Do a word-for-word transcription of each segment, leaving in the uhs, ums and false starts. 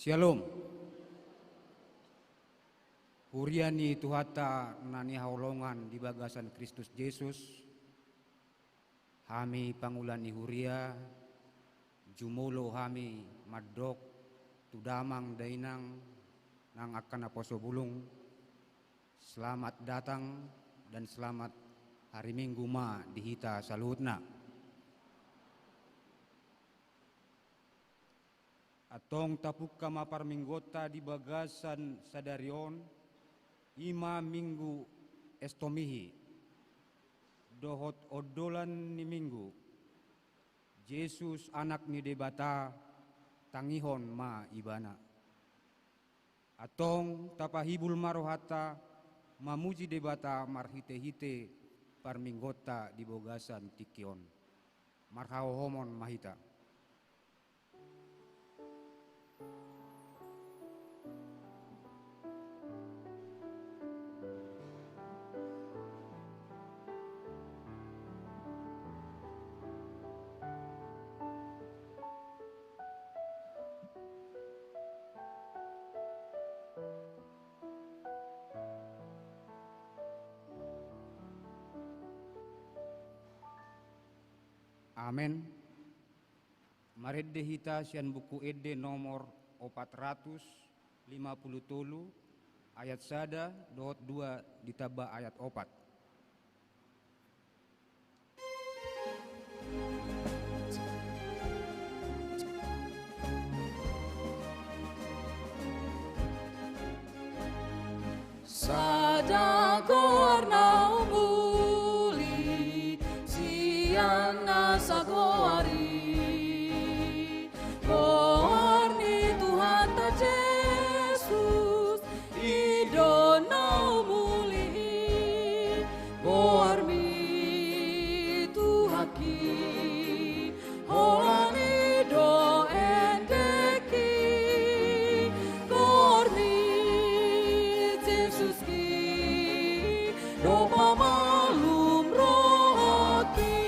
Syalom. Huria ni Tuhanta na hinaholongan di bagasan Kristus Jesus, hami pangula ni huria, jumolo hami mandok tu damang dainang nang angka naposo bulung, selamat datang dan selamat hari Minggu ma di hita saluhutna. Antong tapungka ma parmingguonta di bagasan sadari on, i ma Minggu Estomihi, dohot ondolan ni Minggu, Jesus Anak ni Debata, tangihon ma Ibana. Antong tapahibul ma rohanta mamuji Debata marhitehite parmingguonta di bagasan tingki on. Marhahohomon ma hita. Amen. Marende hita sian Buku Ende nomor opat ratus lima pulu tolu, ayat sada dohot dua ditamba ayat opat. Sada goar na umuli sian nasa goar i, goar ni Tuhanta Jesus, i do na umuli i, goarMi Tuhanki, holan i do endengki, goarMi Jesuski, do pamalum rohangki.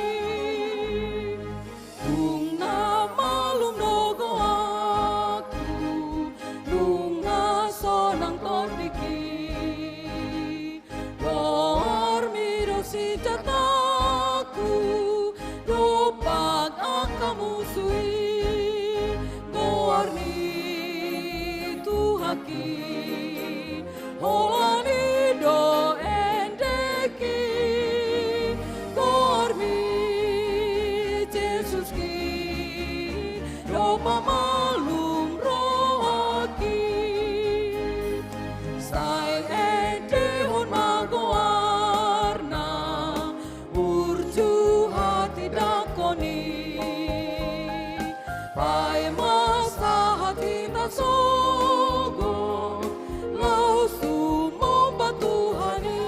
Dung na malum do goarhu, nunga sonang tondingki. GoarMi do sinjataku, dompak angka musu i, goarMi Tuhanki, holan i do endengki, goarMi Jesuski, do pamalum rohangki. Sai endehon ma goarna, burju hatindanghon i. Paima sahat hita sogot, laos sumomba Tuhan i,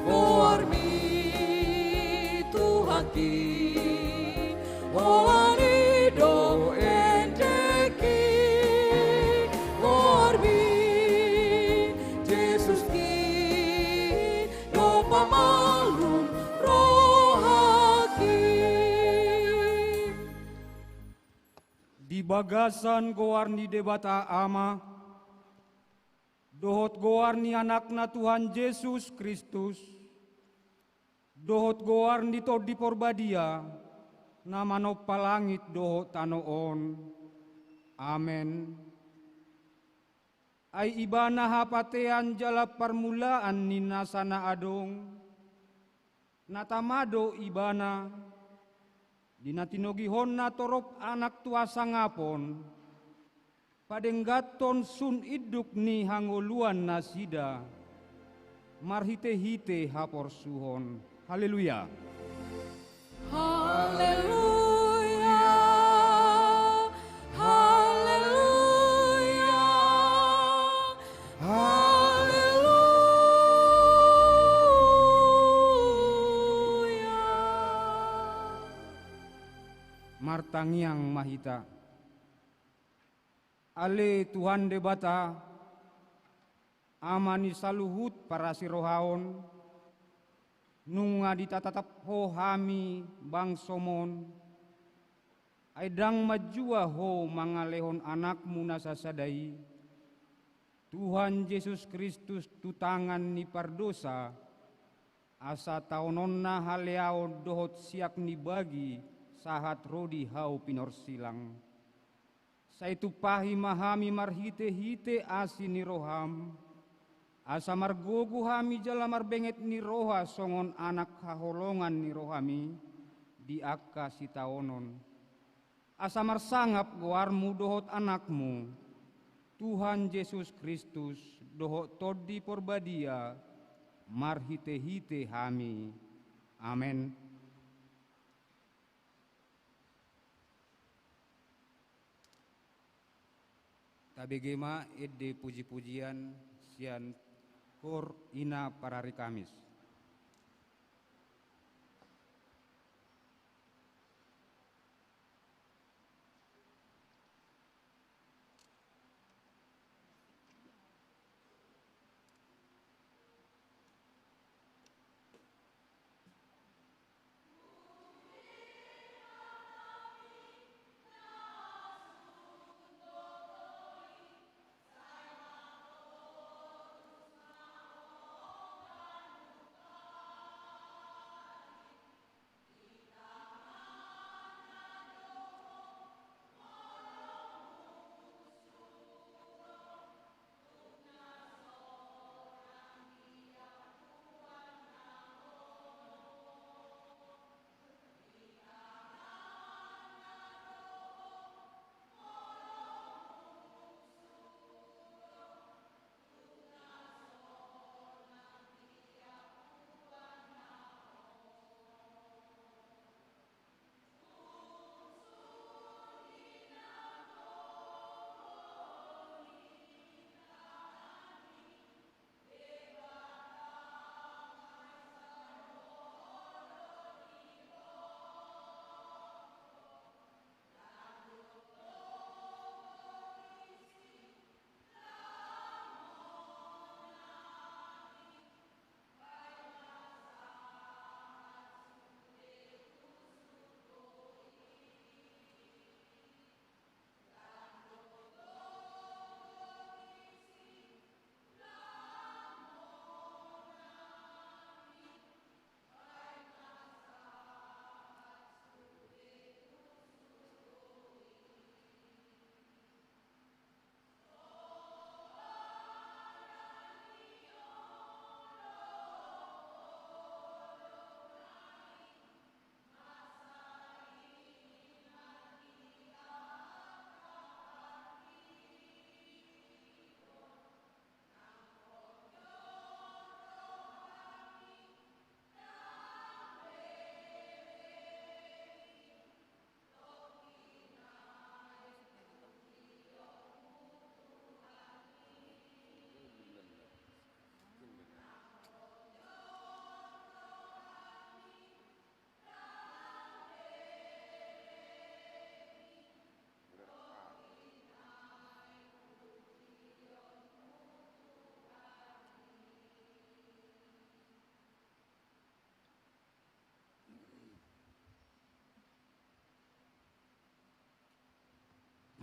goarMi Tuhanki, holan i do endengki, goarMi Jesuski, do pamalum rohangki. Di bagasan goar ni Debata Ama, dohot goar ni Anakna Tuhan Jesus Kristus, dohot goar ni Tondi Porbadia, na manompa langit dohot tano on. Amen. Ai Ibana hapatean jala parmulaan ni nasa na adong, na tama do Ibana, di na tinogihonNa torop anak tu hasangapon, padengganhon sun induk ni hangoluan nasida, marhitehite haporsuhon. Haleluya. Haleluya, haleluya, haleluya. Martangiang ma hita. Ale Tuhan Debata, Ama ni saluhut parasirohaon, nunga ditatap Ho hami bangsoMon, Ai ndang manjua Ho mangalehon Anakmu na sasada i, Tuhan Jesus Kristus, tu tangan ni pardosa, asa taononna haleaon dohot siak ni bagi sahat ro di Hau pinorsilang. Sai tumpahi ma hami marhitehite asi ni roham, asa margogo hami jala marbenget ni roha songon anak haholongan ni rohami di angka sitaonon. Asa marsangap goarmu dohot Anakmu, Tuhan Jesus Kristus, dohot Tondi Porbadia, marhitehite hami. Amen. Tabege ma ende pujipujian sian Kor Ina Parari Kamis.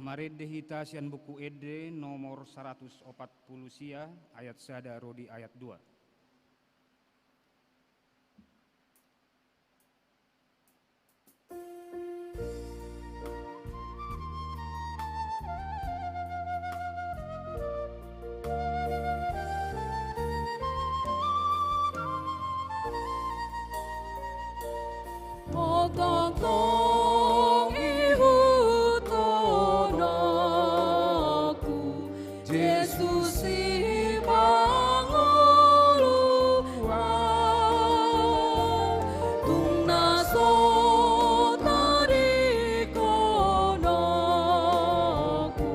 Marende hita sian Buku Ende nomor saratus opat pulu sia, ayat sada ro di ayat dua. Tongtong ihuthononku, Jesus i pangoluan, tung na so tadingkononku,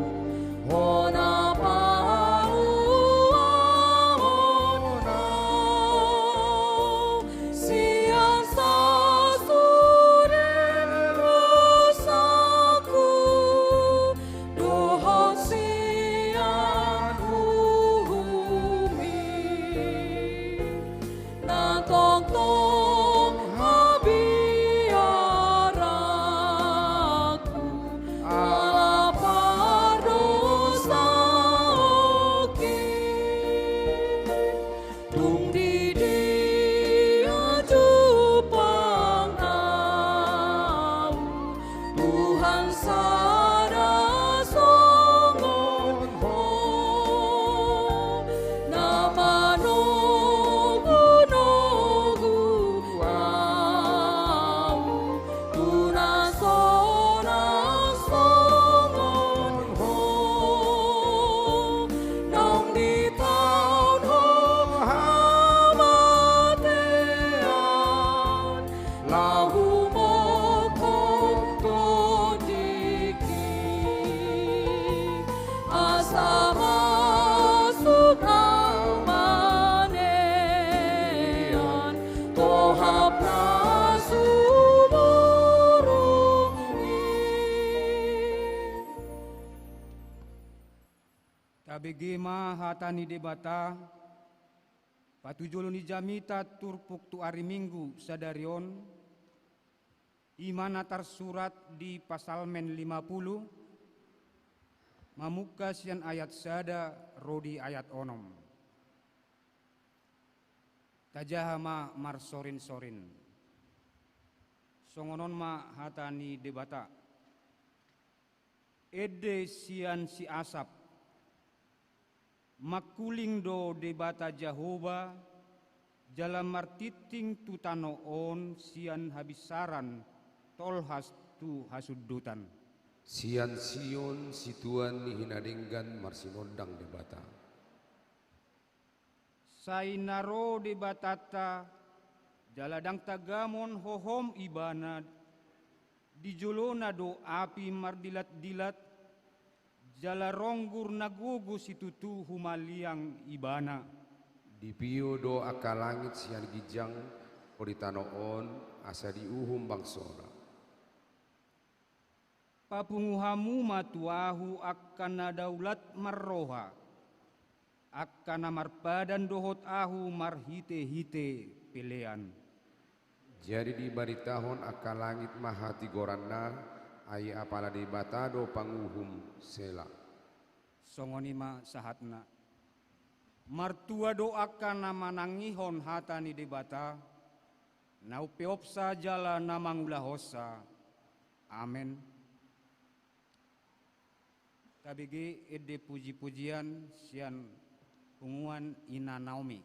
hona paluahon au sian sasudena. Tung di dia jumpang ahu Tuhan sada songon Ho, na manogunogu ahu tu na sonang songon Ho. Naung ditaon Ho hamatean, laho humophop Ho tingki, asa masuk ahu manean tohap na sumurung i. Tabege ma hata ni Debata. Patujolo ni jamita turpuk tu ari Minggu sadari on, i ma na tarsurat di Psalmen lima puluh, mamungka sian ayat sada ro di ayat onom. Tajaha ma marsorinsorin. Songon on ma hata ni Debata. Ende sian si Asap. Mangkuling do Debata Jahowa, jala martingting tu tano on sian habinsaran tolhas tu hasundutan. Sian Sion situan ni hinadenggan marsinondang Debata. Sai na ro Debatanta, jala ndang tagamon hohom Ibana, di jolona do api mardilatdilat, jala ronggur na gogo situtu humaliang Ibana. Dipio do angka langit sian ginjang, ro di tano on, asa diuhum bangsona. Papungu hamu ma tu Ahu angka na daulat marroha, angka na marpadan dohot Ahu marhitehite pelean. Jadi dibaritahon angka langit ma hatigoranna, ai apala Debata do panguhum. Sela. Songon i ma sahatna. Martua do angka na manangihon hata ni Debata, na umpeopsa jala na mangulahonsa. Amen. Tabege ende pujipujian sian punguan Ina Naomi.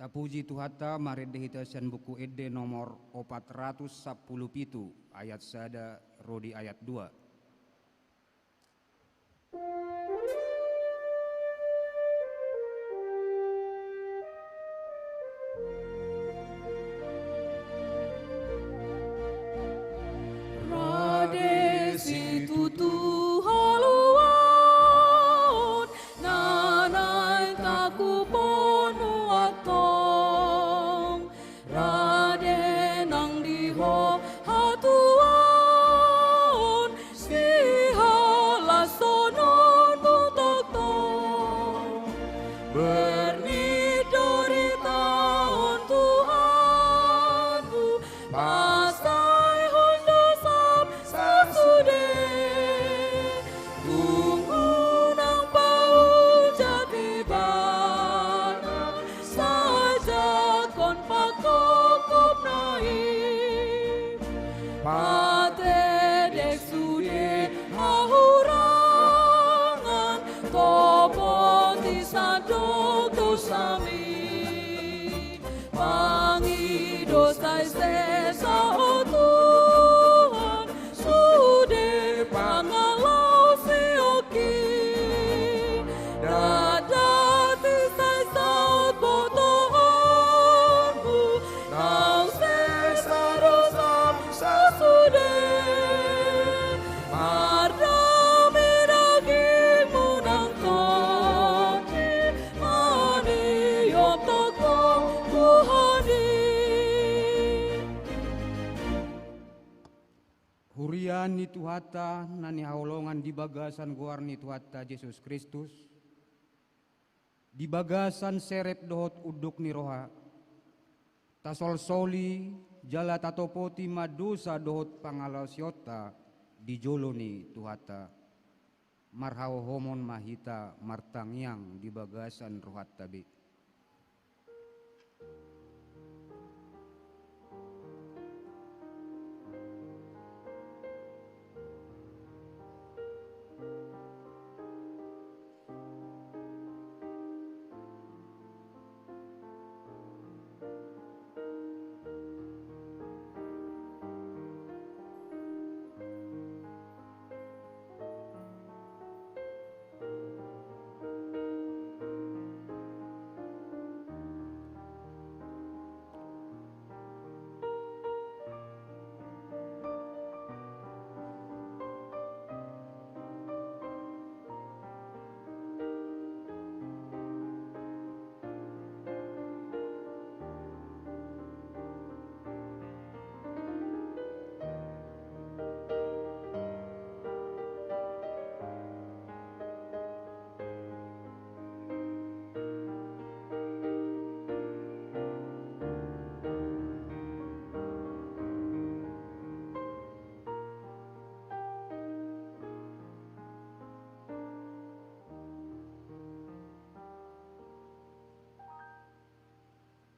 Tapuji Tuhanta, marende hita sian Buku Ende nomor opat ratus sampulu pitu, ayat sada ro di ayat dua. Rade situtu haluaon na naeng tangkuponmu antong. Rade nang di ho hatuaon, sihalashononmu tongtong. Bernit do di taon Tuhanmu, pasaehon dosam sasude. Tung unang paujat Ibana, sai jakkon pangkopkopna i. Patedek sude hahurangan, topoti sandok dosami. Pangido sai sesa, o Tuhan, sude pangalaosionki. Datdati sai saut botoonmu, naung sesa dosam sasude. Mardame dagingmu nang tonggi, maniop tongtong Tuhan i. Huria ni Tuhanta na hinaholongan di bagasan goar ni Tuhanta Jesus Kristus, di bagasan serep dohot unduk ni roha, tasolsoli jala tatopoti ma dosa dohot pangalaosionta di jolo ni Tuhanta. Marhahohomon ma hita martangiang di bagasan rohanta be.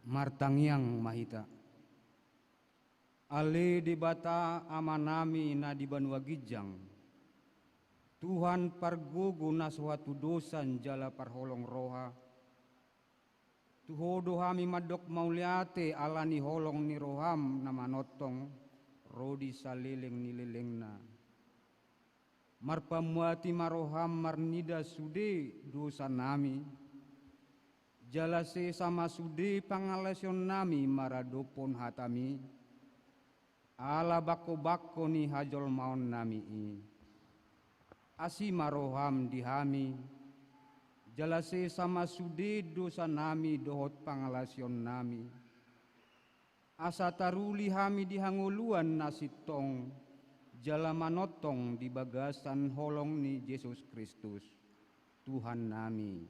Martangiang ma hita. Ale Debata Amanami na di banua ginjang, Tuhan pargogo na so hatudosan jala parholong roha, tu Ho do hami mandok mauliate ala ni holong ni roham na manongtong ro di saleleng ni lelengna. Marpamuati ma roham marnida sude dosanami, jala sesa ma sude pangalaosionnami maradophon hatami, ala bangkobangko ni hajolmaonnami i. Asi ma roham di hami, jala sesa ma sude dosanami dohot pangalaosionnami. Asa taruli hami di hangoluan na sintong, jala manongtong di bagasan holong ni Jesus Kristus, Tuhannami.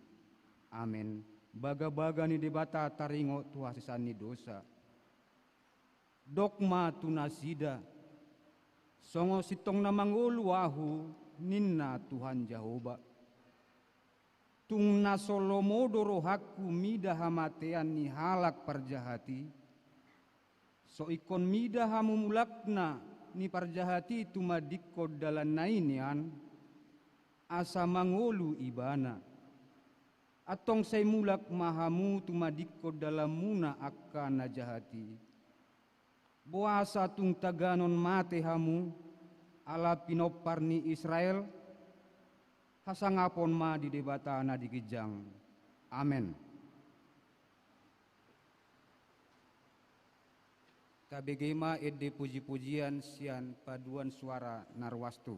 Amen. Bagabaga ni Debata taringot tu hasesaan ni dosa. Dok ma tu nasida, songon sintong na mangolu ahu, ninna Tuhan Jahowa. Tung na so lomo do rohangku mida hamatean ni halak parjahat i, so ingkon mida hamumulakna ni parjahat i tumandingkon dalanna i nian, asa mangolu ibana. Antong sai mulak ma hamu tumadingkon dalanmuna angka na jahat i. Boasa tung taganon mate hamu, ala pinompar ni Israel? Hasangapon ma di Debata na di ginjang. Amen. Tabege ma ende puji-pujian sian paduan suara na ruas tu.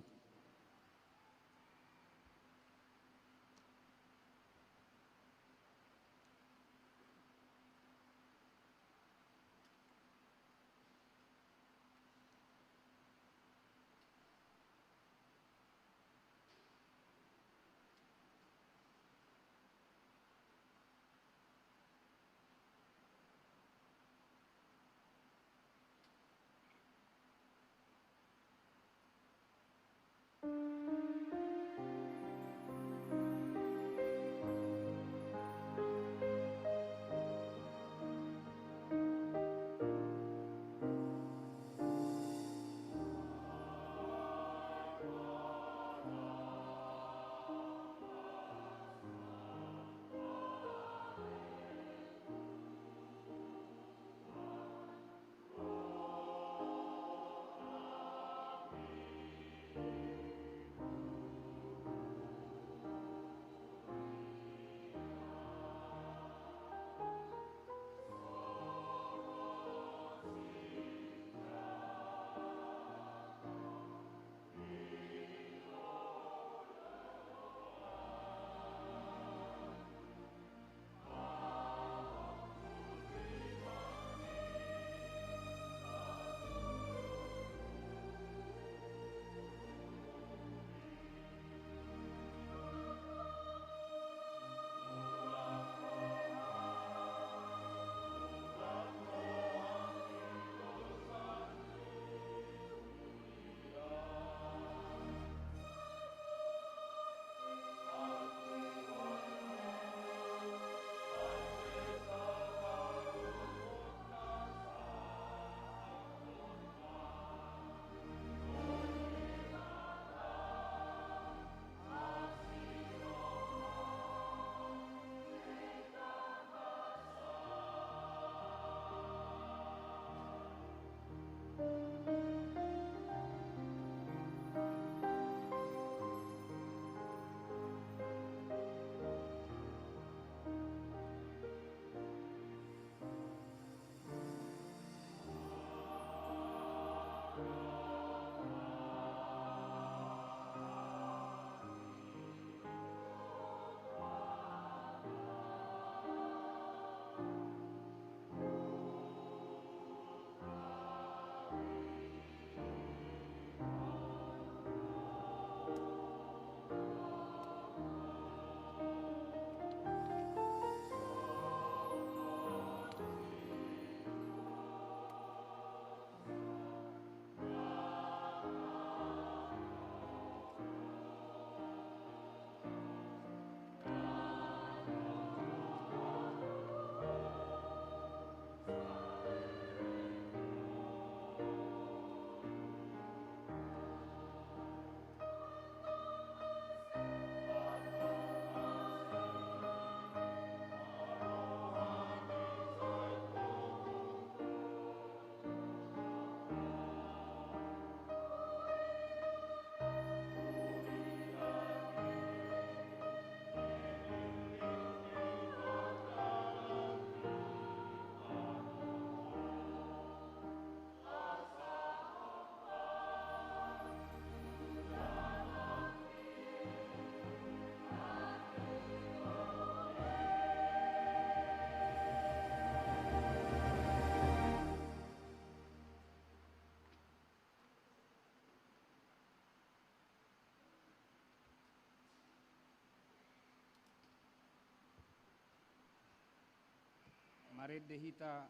Marende hita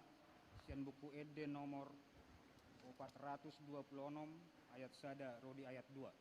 sian Buku Ende nomor opat ratus dua pulu onom, ayat sada ro di ayat dua.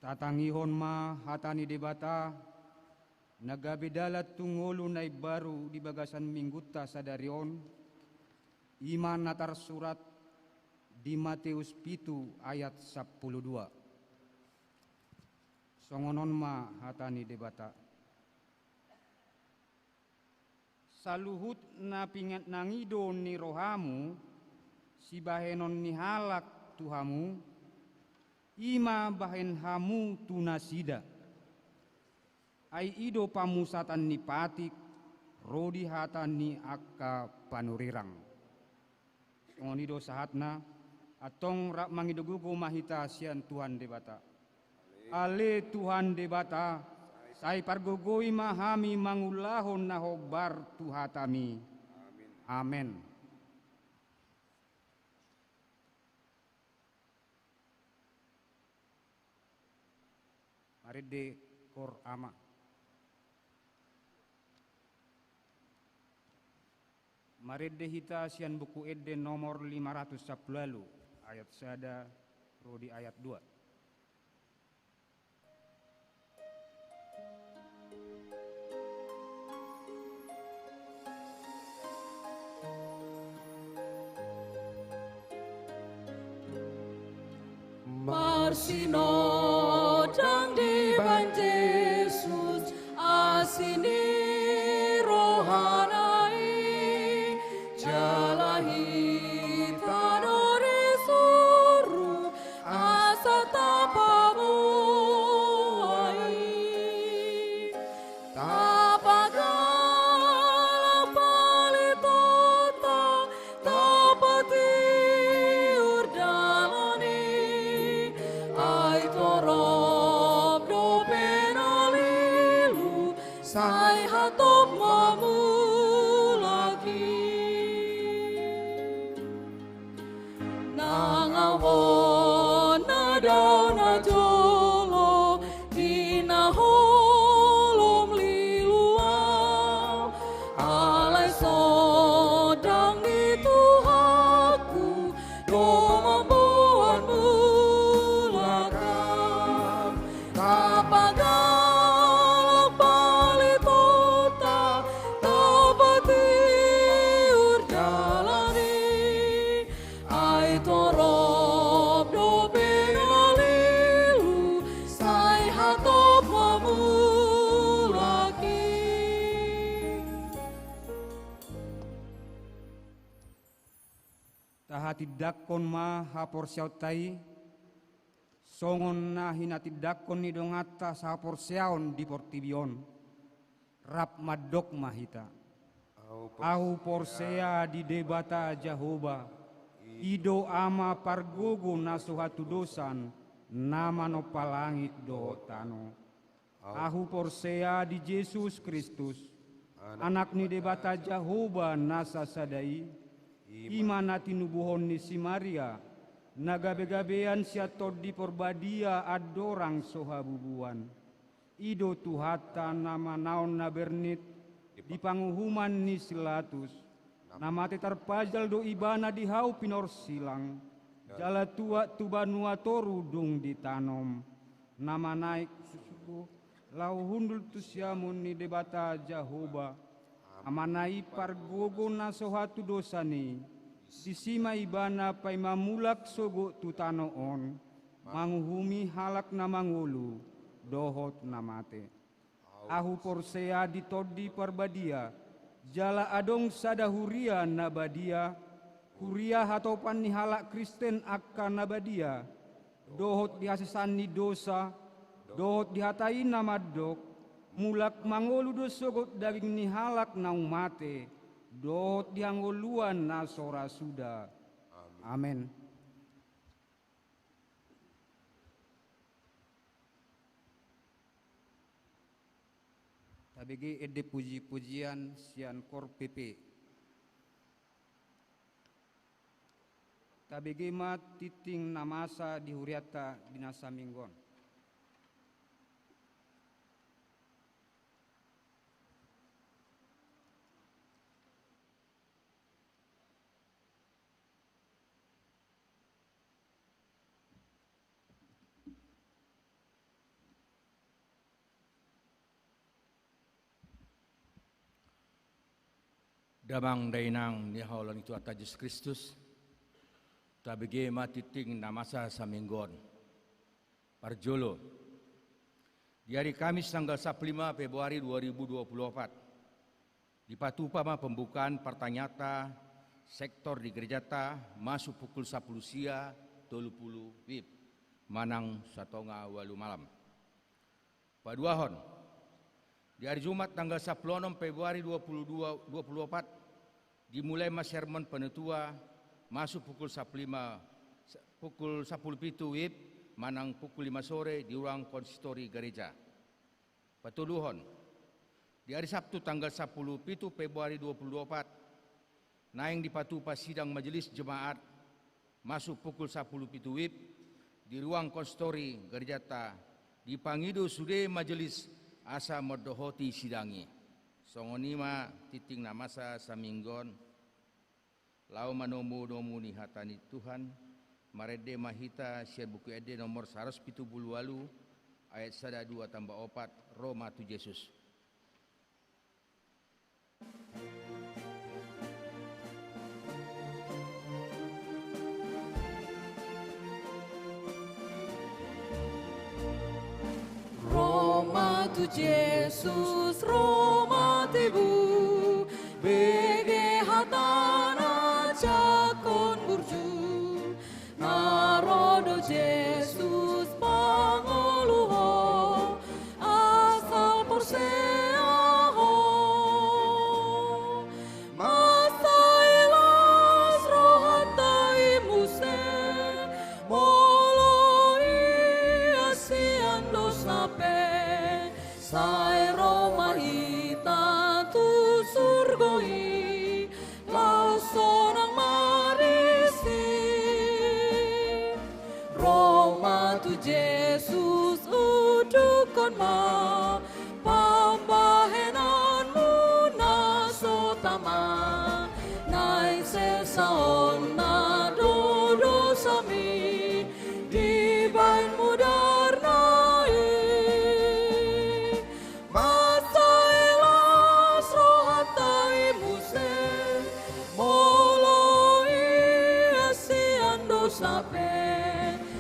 Tatangihon ma hata ni Debata, na gabe dalan tu ngolu na imbaru di bagasan minggunta sadari on, i ma na tarsurat di Mateus pitu ayat sampulu dua. Songon on ma hata ni Debata. Saluhut na pinangido ni rohamu, sibahenon ni halak tu hamu, i ma bahen hamu tu nasida. Ai i do pamusatan ni patik, ro di hata ni angka panurirang. Songon i do sahatna, antong rap mangido gogo ma hita sian Tuhan Debata. Ale Tuhan Debata, sai pargogoi ma hami mangulahon na hombar tu hatami. Amen. Marende kor ama. Marende hita sian Buku Ende nomor lima ratus sampulu ualu, ayat sada ro di ayat dua. Marsinondang dibahen Jesus asi ni rohana i, jala hita do disuru asa tapaboa i. Tapagalak palitonta, tapatiur dalan i, ai torop dope na lilu, sai hatop ma mulak i. Nang ahu on na dao na jolo, di na holom lilu ahu, alai sondang ni Tuhanku do mamboan mulak ahu. Tapagalak palitonta, tapatiur dalan i, ai torop dope na lilu, sai hatop ma mulak i. Tahatindangkon ma haporseaonta i, songon na hinatindangkon ni donganta sahaporseaon di portibi on. Rap mandok ma hita. Ahu porsea di Debata Jahowa, i do Ama pargogo na so hatudosan, na manompa langit dohot tano. Ahu porsea di Jesus Kristus, Anak ni Debata Jahowa na sasada i, i ma na tinubuhon ni si Maria, na gabegabean sian Tondi Porbadia andorang so habubuan. I do Tuhanta na manaon na bernit di panguhuman ni si Latus, na mate tarpajal do Ibana di hau pinorsilang, jala tuat tu banua toru dung ditanom, na manaek tu surgo laho hundul tu siamun ni Debata Jahowa, Amana i pargogo na so hatudosan i. Disi ma Ibana paima mulak sogot tu tano on, manguhumi halak na mangolu dohot na mate. Ahu porsea di Tondi Parbadia, jala adong sada huria na badia, huria hatopan ni halak Kristen angka na badia, dohot di hasesaan ni dosa, dohot di hata i na mandok, mulak mangolu do sogot daging ni halak naung mate, dohot di hangoluan na so ra suda. Amen. Tabege ende puji-pujian sian Kor P P. Tabege ma tingting na masa di hurianta di na saminggu on. Damang dainang ni haholoan ni Tuhanta Jesus Kristus, tabege ma tingting na masa saminggu on. Parjolo, di hari Kamis tanggal sampulu lima Februari dua ribu dua puluh opat, dipatupa ma pembukaan partangiangta sektor di gerejata masuk pukul sampulu sia tolu pulu wib manang satonga ualu malam. Paduahon, di hari Jumat tanggal sampulu onom Februari dua puluh dua, dua puluh opat, dimulai ma sermon penutua masuk pukul sampulu lima, pukul sampulu pitu wib manang pukul lima sore di ruang konsistori gereja. Patoluhon, di hari Sabtu tanggal sampulu pitu Februari dua puluh dua opat, naeng dipatupa sidang majelis jemaat masuk pukul sampulu pitu wib di ruang konsistori gerejata, dipangido sude majelis asa mandohoti sidang i. Songon i ma tingting na masa saminggu on. Laho manomu-nomu ni hata ni Tuhan, marende ma hita sian Buku Ende nomor saratus pitu pulu ualu, ayat sada, dua tamba opat, Ro ma tu Jesus. Ro ma tu Jesus, ro ma tu ibu, bege hatana jangkon burju. Na ro do Jesus mangolu ho, asal porsea ho. Mansai las rohanta i muse, molo i asi andosa pe, sai ro ma hita tu surgo i, laos sonang ma disi. Ro ma tu Jesus, undukkon ma pambahenanmu na so tama. Naeng selsaonna do dosami dibahen mudarna i. Mansai las rohanta i muse, molo i asi andosa pe,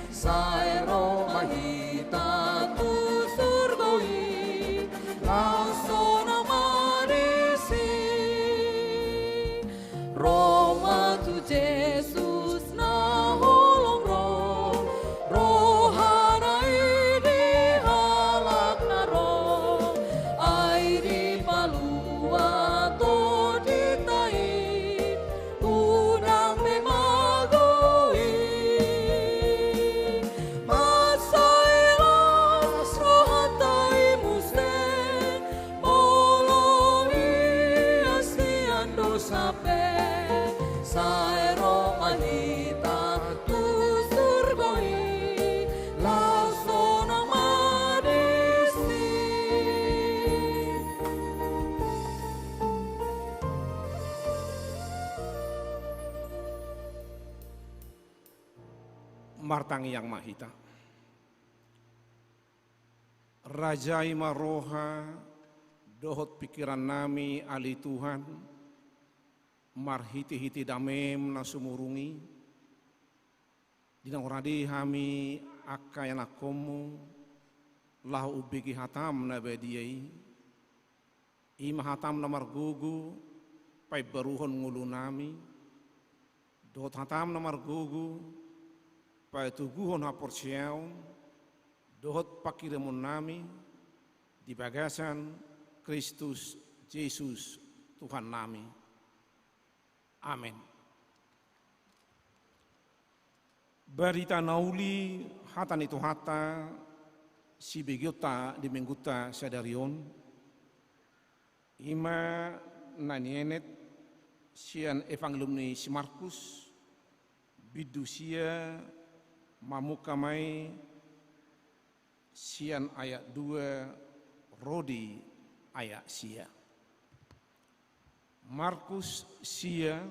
sai ro ma hita tu surgo i, laos sonang ma disi. Ro ma tu Jesus na holong ro, rohana i di halak na ro, ai dipalua tondinta i, unang be mago i. Mansai las rohanta i muse, molo i asi andosa pe, sai ro ma hita tu surgo i, laos sonang ma disi. Martangiang ma hita. Rajai ma roha dohot pingkirannami ale Tuhan, marhitehite dameM na sumurung i, di naung rade hami angka ianakkonMu, laho umbege hataM na badia i, i ma hataM na margogo, paimbaruhon ngolunami, dohot hataM na margogo, patoguhon haporseaon, dohot panghirimonnami, di bagasan Kristus Jesus Tuhannami. Amen. Barita na uli, hata ni Tuhanta, sibegeonta di minggunta sadari on, i ma na nienet sian Evangelium ni si Markus, bindu sia, mamungka ma i sian ayat dua ro di ayat sia. Markus sia,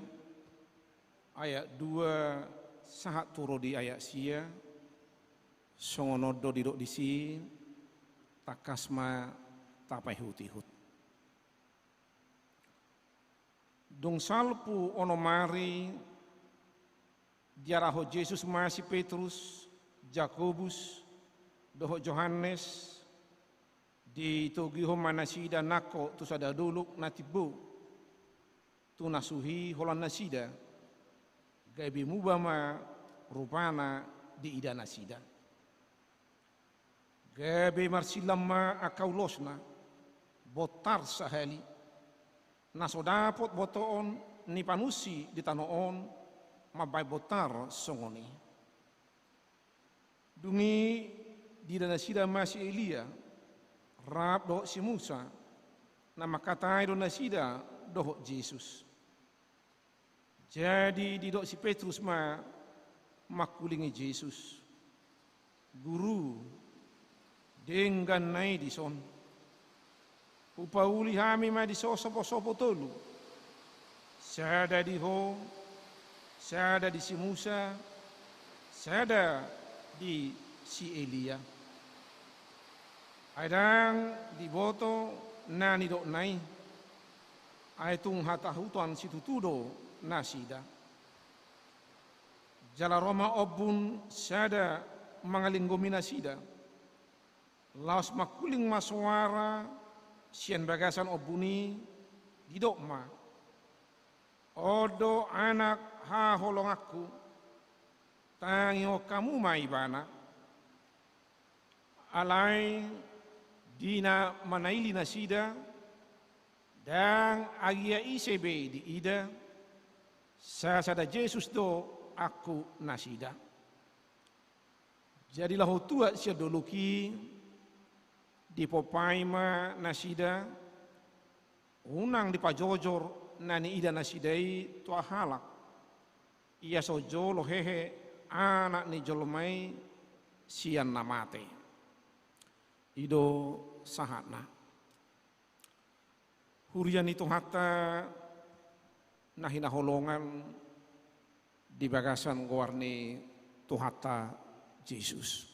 ayat dua sahat tu ro di ayat sia, songon on do didok disi, tangkas ma tapaihut-ihut. Dung salpu onom ari, diarahon Jesus ma si Petrus, Jakobus, dohot Johannes, ditogihon ma nasida nangkok tu sada dolok na timbo, tu na suhi holan nasida, gabe muba ma rupana diida nasida. Gabe marsilang ma angka ulosna, bontar sahali, na so dapot botoon ni panusi di tano on mambahen bontar songon i. Dung i diida nasida ma si Elia, rap dohot si Musa, na mangkatai do nasida dohot Jesus. Jadi didok si Petrus ma mangkulingi Jesus, "Guru, denggan na i dison. Hupauli hami ma dison sopo-sopo tolu. Sada di Ho, sada di si Musa, sada di si Elia." Ai ndang diboto na nidokna i, ai tung hatahuton situtu do nasida. Jala ro ma ombun sada mangalinggomi nasida. Laos mangkuling ma soara sian bagasan ombun i, didok ma, "On do Anak haholonganku, tangihon hamu ma Ibana." Alai di na manaili nasida, ndang agia ise be diida, sasada Jesus do angkup nasida. Jadi laho tuat sian dolok i, dipompai ma nasida, unang dipajojor na niida nasida i tu angka halak, ia so jolo hehe Anak ni jolma i sian na mate. I do sahatna. Huria ni Tuhanta na hinaholongan di bagasan goar ni Tuhanta Jesus.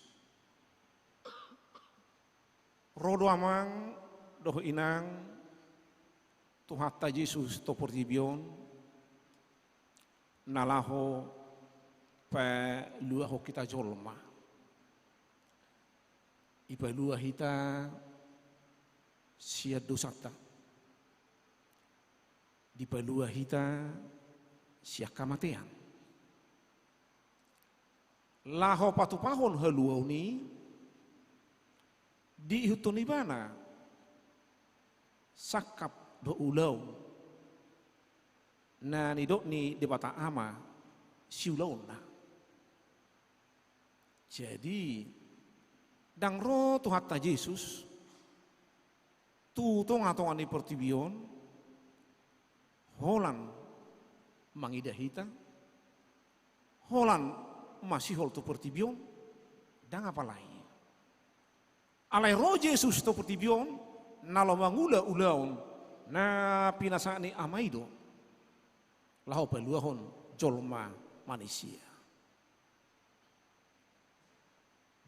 Ro do amang dohot inang Tuhanta Jesus tu portibi on, na laho paluahon hita jolma. Ipalua hita sian dosanta. Dipalua hita sian hamatean. Laho patupahon haluaon i, diihuthon Ibana sangkap dohot ulaon na nidok ni Debata Ama siulaonna. Jadi, ndang ro Tuhanta Jesus tu tonga-tonga ni portibi on holan mangida hita, holan masihol tu portibi on, ndang apala i. Alai ro Jesus tu portibi on, na laho mangula ulaon na pinasahat ni Ama i do, laho paluahon jolma manisia.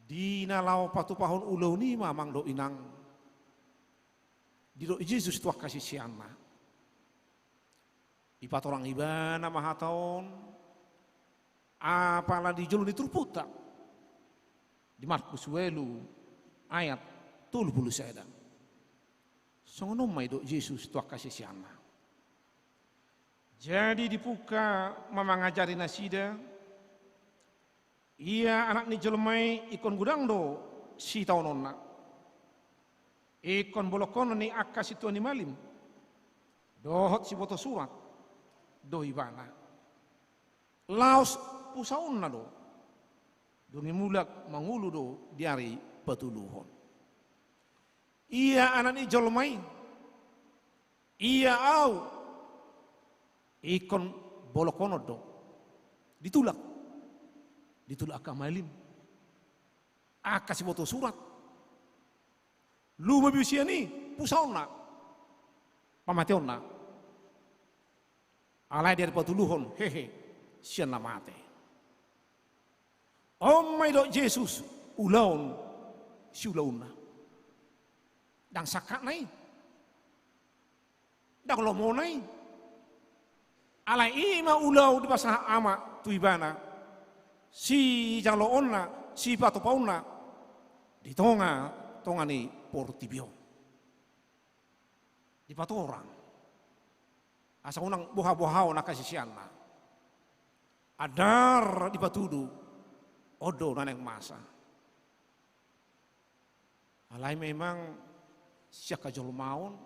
Di na laho patupahon ulaon i ma amang dohot inang, didok Jesus tu angka siseanna. Dipatorang Ibana ma hata on, apala di jolo ni turpukta, di Markus ualu ayat tolu pulu sada. Songon on ma didok Jesus tu angka siseanna. Jadi dipungka ma mangajari nasida, ia Anak ni jolma i ingkon godang do sitaononna. Ingkon bolongkonon ni angka sintua ni malim dohot sibotosurat do Ibana. Laos pusaonna do. Dung i mulak mangolu do di ari patoluhon. Ia Anak ni jolma i, ia Ahu, ingkon bolongkonon do. Ditulak. Ditulak angka malim, angka sibotosurat. Lumobi sian i pusaonna, pamateonna. Alai di ari patoluhon hehe sian na mate. On ma didok Jesus ulaon siulaonna. Ndang sangkapna i, ndang lomona i. Alai i ma ulaon dipasahat Ama tu ibana, sijaloonna, sipatupaonna di tongatonga ni portibi on. Dipatorang asa unang bohabohaon angka siseanna. Andar dipatudu, on do na naeng masa. Alai memang sian hajolmaon,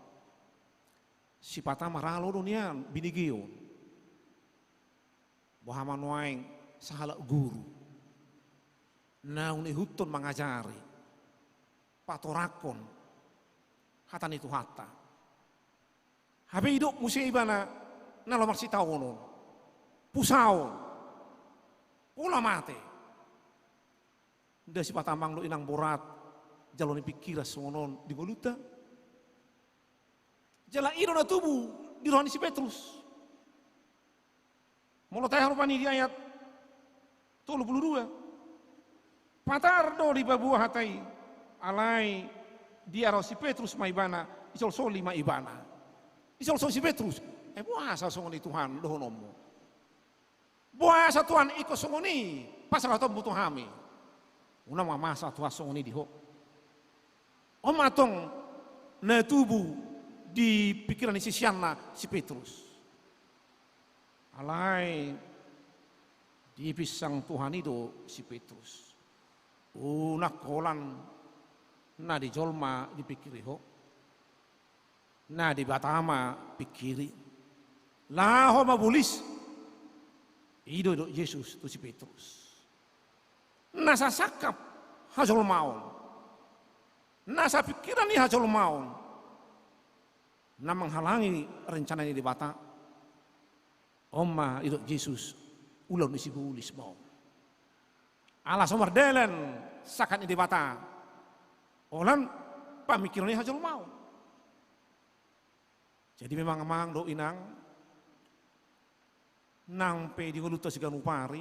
sipata maralo do nian binegeon. Boha ma nuaeng sahalak guru naung ihuthon mangajari, patorangkon hata ni Tuhanta. Hape didok muse ibana na laho marsitaonon, pusaon, pola mate. Nda sipata amang dohot inang borat jalo ni pingkiran songon on di ngolunta. Jala i do na tubu di roha ni si Petrus. Molo tajaha rupani di ayat tolu pulu dua. Patar do dipaboa hata i, alai diarahon si Petrus ma ibana, disolsoli ma ibana. Disolsoli si Petrus. Eh, boasa songon i Tuhan dohononmu? Boasa Tuhan ingkon songon i pasahatonmu tu hami? Unang ma masa Tuhan songon i di ho. On ma antong na tubu di pingkiran ni siseanna si Petrus. Alai dipinsang Tuhan i do si Petrus. Unang holan na di jolma dipingkiri ho. Na Debata ma pingkiri. Laho ma bolis. I do didok Jesus tu si Petrus. Nasa sangkap hajolmaon, nasa pingkiran ni hajolmaon na manghalangi rencana ni Debata. On ma didok Jesus, ulaon ni sibolis ma on. Ala so mardalan sangkap ni Debata holan pamingkiran ni hajolmaon. Jadi memang amang dohot inang, nang pe di ngolunta siganup ari,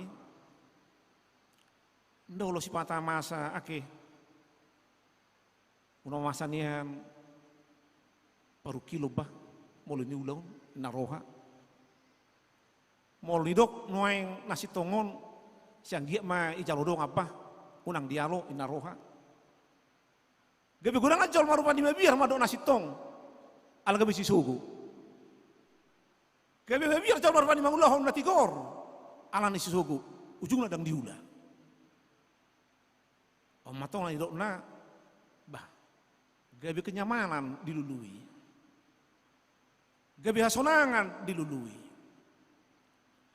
nda olo sipata masa ake. Unang masa nian parungkilon bah, molo niula on, na roha. Molo nidok nuaeng na sintong on, sai anggiat ma ijalo dongan bah, unang dialo, inna roha. Gabe godang jolma rupani mabiar mandok na sintong, ala gabe sisogo. Gabe mabiar jolma rupani mangulahon na tigor, ala ni sisogo, ujungna ndang diula. On ma antong na nidokna, bah, gabe kenyamanan dilului. Gabe hasonangan dilului.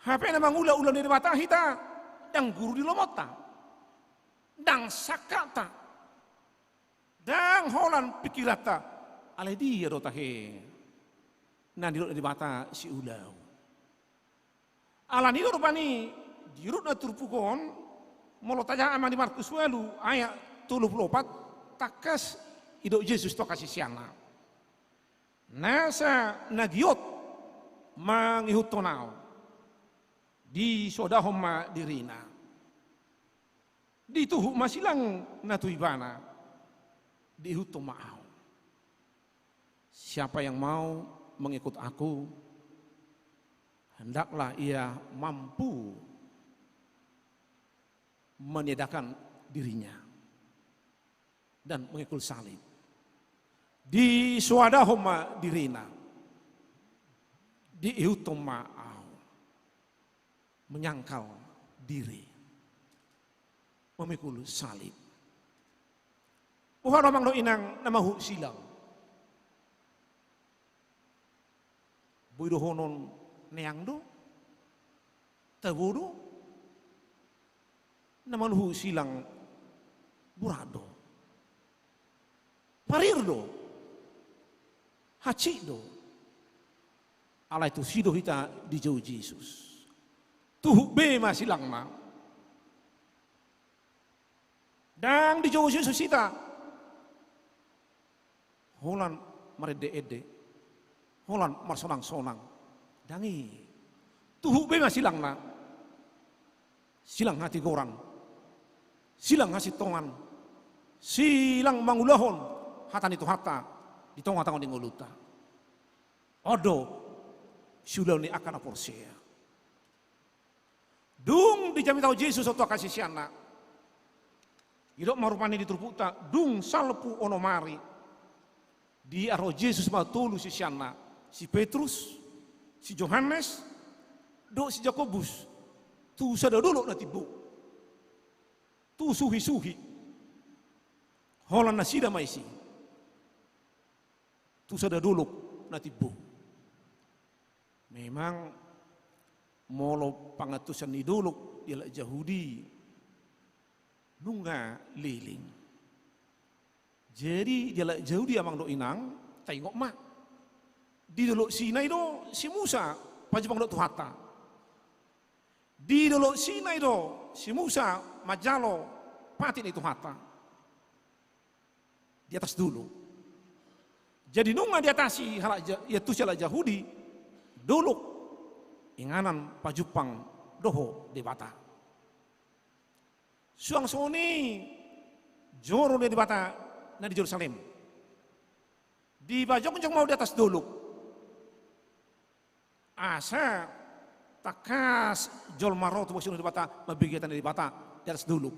Hape na mangula ulaon ni Debata hita, ndang guru di lomonta. Ndang sangkapta. Ndang holan pingkiranta. Alai dia do tahe na nidok ni Debata siulaon? Ala ni i do rupani di rut na turpuk on, molo tajaha ma di Markus ualu ayat tolu pulu opat, tangkas didok Jesus tu angka siseanna. Nasa na giot mangihuthon ahu, disoadahon ma dirina. Dituhuk ma silangna tu ibana, diihuthon ma ahu. Siapa yang mau mengikut aku, hendaklah ia mampu meniadakan dirinya dan mengikul salib. Disoadahon ma dirina, diihuthon ma ahu. Menyangkal diri, memikul salib. Boha do amang dohot inang na manghuhut silang? Boi dohonon neang do, tabo do, na manghuhut silang borat do. Parir do. Hansit do. Alai tusi do hita dijou Jesus. Tuhuk be ma silangna. Ndang dijou Jesus hita holan marende-ende, holan marsonangsonang. Ndang i. Tuhuk be ma silangna. Silang hatigoran, silang hasintongan, silang mangulahon hata ni Tuhanta di tongatonga ni ngolunta. On do siulahon ni angka na porsea. Dung dijamita Jesus on tu angka siseanna, didok ma rupani di turpukta, dung salpu onom ari, diarohon Jesus ma tolu siseanna, si Petrus, si Johannes, dohot si Jakobus, tu sada dolok na timbo, tu suhi-suhi. Holan nasida ma disi tu sada dolok na timbo. Memang molo pangantusan ni dolok di halak Jahudi nunga leleng. Jadi di halak Jahudi, amang dohot inang, taingot ma. Di dolok Sinai do si Musa pajumpang dohot Tuhanta. Di dolok Sinai do si Musa manjalo patik ni Tuhanta. Di atas dolok. Jadi nunga diatasi halak Ja-, iantusi halak Jahudi dolok inganan pajumpang dohot Debata. Suang songon i joro ni Debata na di Jerusalem. Dipajongjong ma di atas dolok. Asa tangkas jolma ro tu bagasan Debata, mambege hata ni Debata di atas dolok.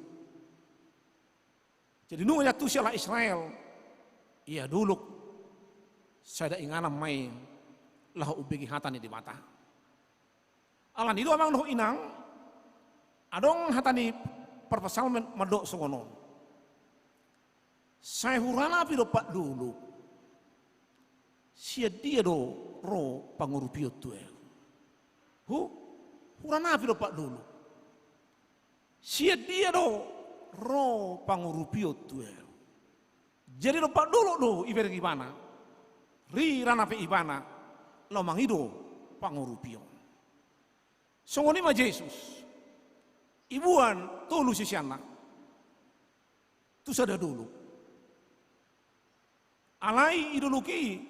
Jadi nunga diantusi halak Israel, ia dolok sada inganan ma i laho umbege hata ni Debata. Alani do, amang dohot inang, adong hata ni parpsalmen mandok songon on. Sai huranapi dompak dolok, sian dia do ro pangurupion tu ahu? Hu, huranapi dompak dolok, sian dia do ro pangurupion tu ahu? Jadi dompak dolok do ibereng ibana, riranapi ibana, laho mangido pangurupion. Songon i ma Jesus, iboan tolu siseanna tu sada dolok. Alai di dolok i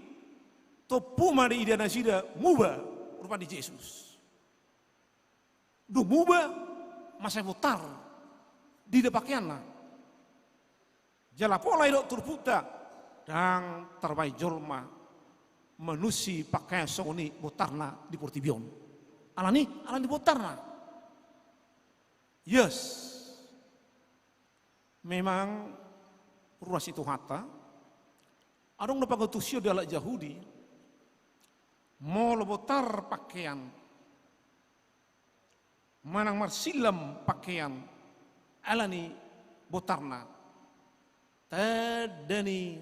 tompu ma diida nasida muba rupa ni Jesus. Dung muba, mansai bontar diida pakeanna. Jala pola didok turpukta, ndang tarbahen jolma manunsi pakean songon i bontarna di portibi on. Alani, alani bontarna. Yes. Memang ruas ni Tuhanta, adong do pangantusion di halak Jahudi, molo bontar pakean manang marsillam pakean alani bontarna, tanda ni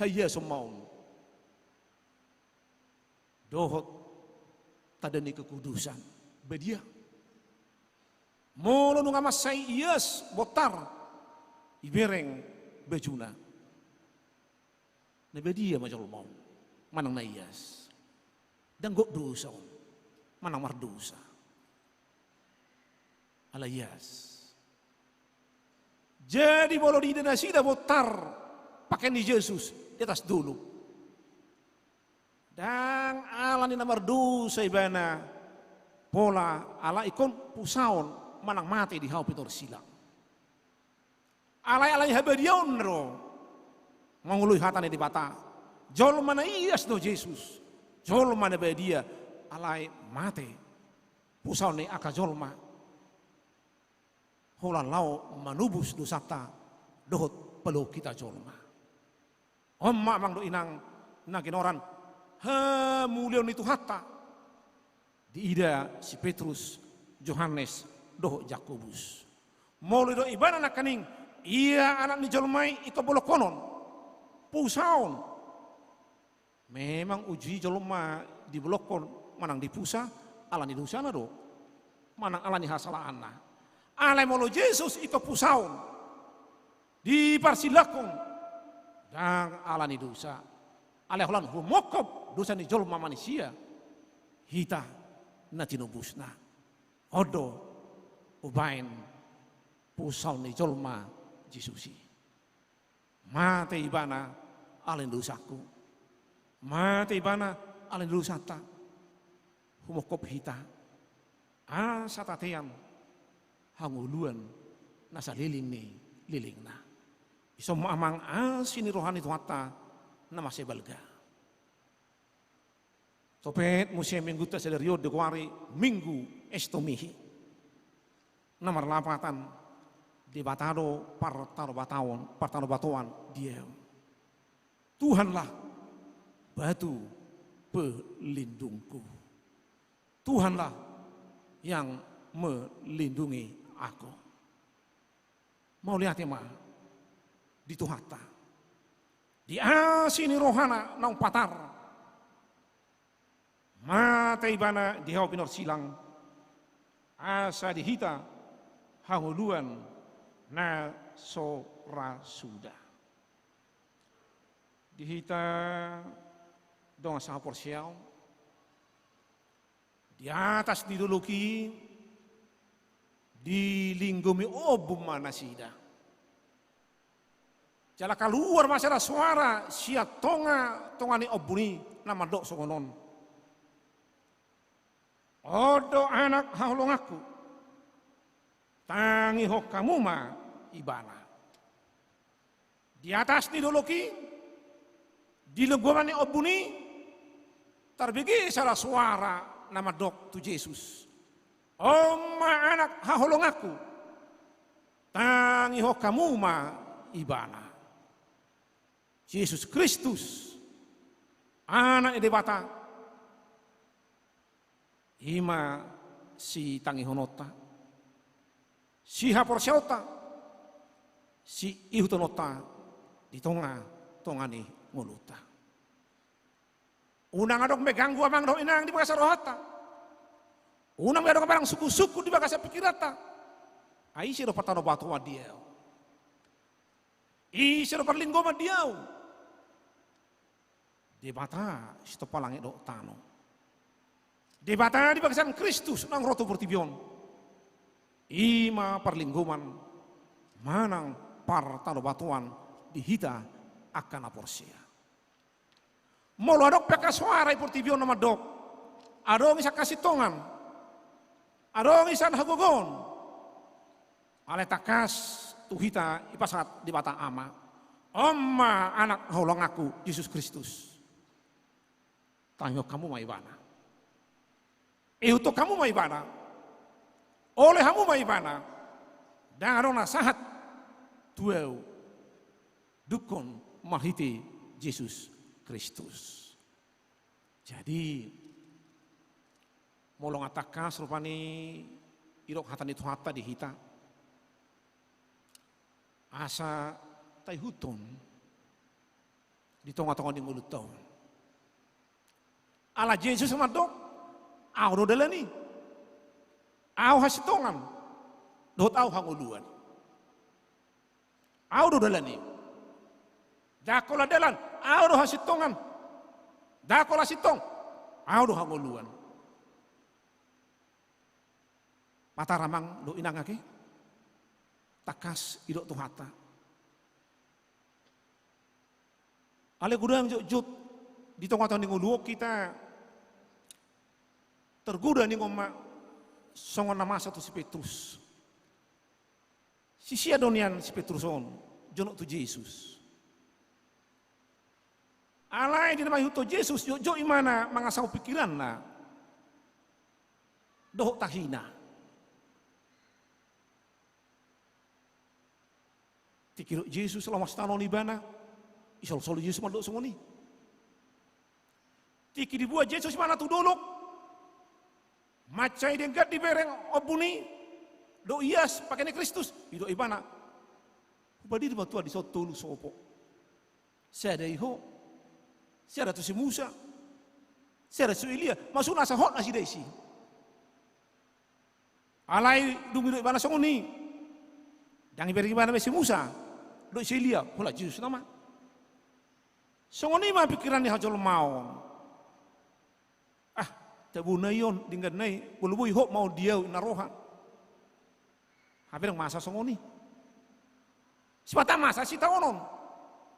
haiason ma on dohot tanda ni kekudusan, badia. Molo nunga mansai ias bontar ibereng bajuna, na badia ma jolma on manang na ias. Ndang gok dosa on manang mardosa, ala ias. Jadi molo diida nasida bontar pakean ni Jesus di atas dolok, ndang alani na mardosa ibana, pola ala ingkon pusaon manang mate di hau pintor silang. Alai alani habadiaonna do mangoloi hata ni Debata. Jolma na ias do Jesus, jolma na badia, alai mate pusaon ni angka jolma, holan laho manobus dosanta dohot paluahon hita jolma. On ma, amang dohot inang na ginoran, hamuliaon ni Tuhanta diida si Petrus, Johannes dohot Jakobus. Molo didok ibana nangkaning, ia Anak ni jolma i ingkon bolongkonon, pusaon. Memang uju i jolma dibolongkon manang dipusa alani dosana do, manang alani hasalaanna. Alai molo Jesus ingkon pusaon, diparsilangkon, ndang alani dosa, alai holan humongkop dosa ni jolma manisia hita na tinobusna. On do umbahen pusaon ni jolma Jesus i. Mate ibana alani dosangku, mate ibana alani dosanta. Humongkop hita asa tatean hangoluan na saleleng ni lelengna. Ison ma, amang, asi ni roha ni Tuhanta na mansai balga. Topet muse minggunta sadari on digoari Minggu Estomihi. Na marlapatan Debata do partanobataon, partanobatoan di ahu. Tuhanlah batu pelindungku. Tuhanlah yang melindungi aku. Mauliate ma di Tuhanta. Di asi ni rohana naung patar. Mate ibana di hau pinorsilang. Asa di hita hangoluan na so ra suda. Di hita dongan sahaporseaon. Di atas ni dolok i dilinggomi ombun ma nasida. Jala kaluar ma sada soara sian tongatonga ni ombun i na mandok songon on. On do anak haholonganku, tangihon hamu ma ibana. Di atas ni dolok i, di linggoman ni ombun i, tarbege sada soara na mandok tu Jesus. On ma anak haholonganku, tangihon hamu ma ibana. Jesus Kristus, Anak ni Debata, i ma sitangihononta, sihaporseaonta, siihuthononta di tongatonga ni ngolunta. Unang adong be ganggu amang dohot inang di bagasan rohanta. Unang be adong barang sungkunsungkun di bagasan pikiranta. Ai ise do partanobatoan di ahu? Ise do parlinggoman di ahu? Debata sitompa langit dohot tano. Debata di bagasan Kristus naung ro tu portibi on. I ma parlinggoman manang partanobatoan di hita angka na porsea. Molo adong pe angka soara di portibi on na mandok, adong i sian hasintongan, adong i sian hagogoon, alai tangkas tu hita dipasahat Debata Ama. On ma anak haholonganku Jesus Kristus. Tangihon hamu ma ibana. Ihuthon hamu ma ibana. Ole hamu ma ibana. Ndang adong na sahat tu ahu. Dungkon marhite Jesus Kristus. Jadi, molo nga tangkas rupani didok hata ni Tuhanta di hita, asa taihuthon di tongatonga ni ngolunta on. Ala Jesus mandok, ahu do dalan i, ahu hasintongan, dohot ahu hangoluan. Ahu do dalan i. Ndang holan dalan, ahu do hasintongan. Ndang holan sintong, ahu do hangoluan. Patar amang dohot inang ake. Tangkas didok Tuhanta. Alai godang jotjot di tongatonga ni ngolu on hita tergoda ningon ma songon na masa tu si Petrus. Sisia do nian si Petrus on jonok tu Jesus. Alai di na mangihuthon Jesus, jotjot ibana mangasahon pikiranna dohot tahina. Tingki didok Jesus laho mastano ibana, disolsol Jesus mandok songon i. Tingki dibuat Jesus ibana tu dolok, mansai denggan dibereng ombun i, dohot ias pakaian ni Kristus, didok ibana, hubadiri ma Tuhan dison tolu sopo. Sada i ho, sada tu si Musa, sada tu si Elia, maksudna asa hot nasida disi. Alai dung didok ibana songon i, ndang dibereng ibana be si Musa dohot si Elia, holan Jesus nama. Songon i ma pikiran ni hajolmaon. Ah, tabo nai on, denggan nai, molo boi hot ma on di ahu inna roha. Hape ndang masa songon i. Sipata masa sitaonon.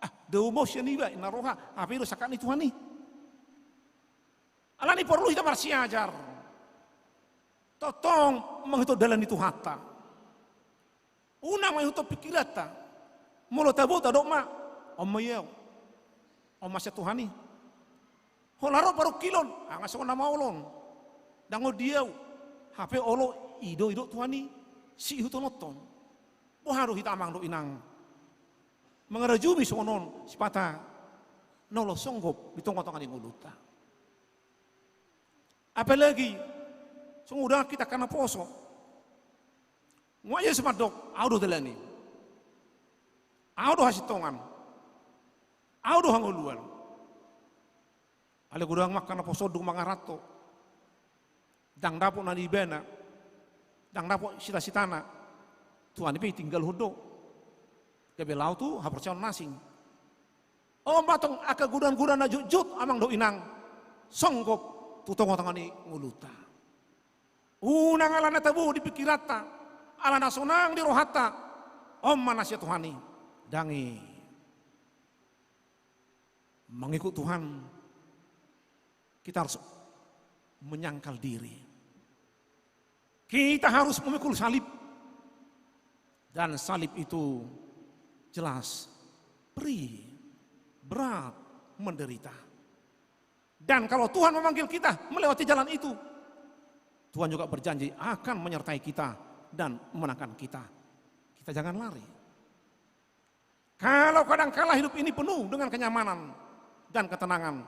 Ah, dao ma on sian iba inna roha, hape i do sangkap ni Tuhan i. Alani porlu hita marsiajar. Tongtong mangihuthon dalan ni Tuhanta. Unang mangihuthon pikiranta. Molo tabo tadok ma, on ma i ahu. On ma sian Tuhan i. Holan ro parungkilon, nga songon na maol on. Ndang on di ahu. Hape olo i do, i do Tuhan i, sihutononhon. Boha do hita amang dohot inang mangarajumi songon on sipata na olo songgop di tongatonga ni ngolunta. Apalagi songon na hita angka na poso. Nunga Jesus mandok, ahu do dalan i. Ahu do hasintongan. Ahu do hangoluan. Alai godang ma angka na poso dung mangaranto. Ndang dapot na nibahen na. Ndang dapot sitasitana. Tuhan i pe ditinggalhon do. Gabe laho tu haporseaon na asing. On ma tong angka godanggodang na jotjot amang dohot inang. Songgop tu tongatonga ni ngolunta. Unang ala na tabo di pingkiranta. Ala na sonang di rohanta. On ma na sian Tuhan i. Ndang i. Mengikut Tuhan, kita harus menyangkal diri. Kita harus memikul salib. Dan salib itu jelas perih, berat, menderita. Dan kalau Tuhan memanggil kita melewati jalan itu, Tuhan juga berjanji akan menyertai kita dan memenangkan kita. Kita jangan lari. Kalau kadangkala hidup ini penuh dengan kenyamanan dan ketenangan,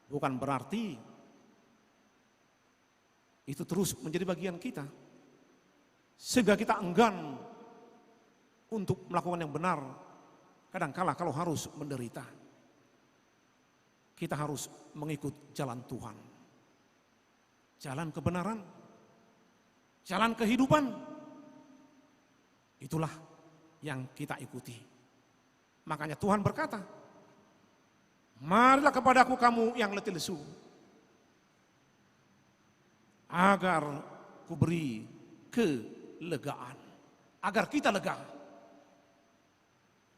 bukan berarti itu terus menjadi bagian kita. Sehingga kita enggan untuk melakukan yang benar, kadangkala kalau harus menderita. Kita harus mengikut jalan Tuhan. Jalan kebenaran, jalan kehidupan, itulah yang kita ikuti. Makanya Tuhan berkata, "Marilah kepadaku kamu yang letih lesu, agar kuberi kelegaan." Agar kita lega.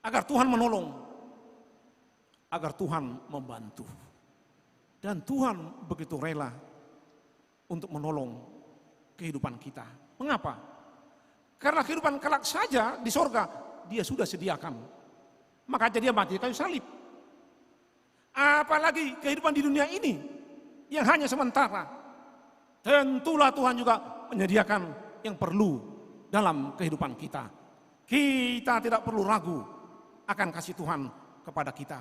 Agar Tuhan menolong, agar Tuhan membantu. Dan Tuhan begitu rela untuk menolong kehidupan kita. Mengapa? Karena kehidupan kelak saja di sorga Dia sudah sediakan. Makanya Dia mati di kayu salib. Apalagi kehidupan di dunia ini yang hanya sementara. Tentulah Tuhan juga menyediakan yang perlu dalam kehidupan kita. Kita tidak perlu ragu akan kasih Tuhan kepada kita.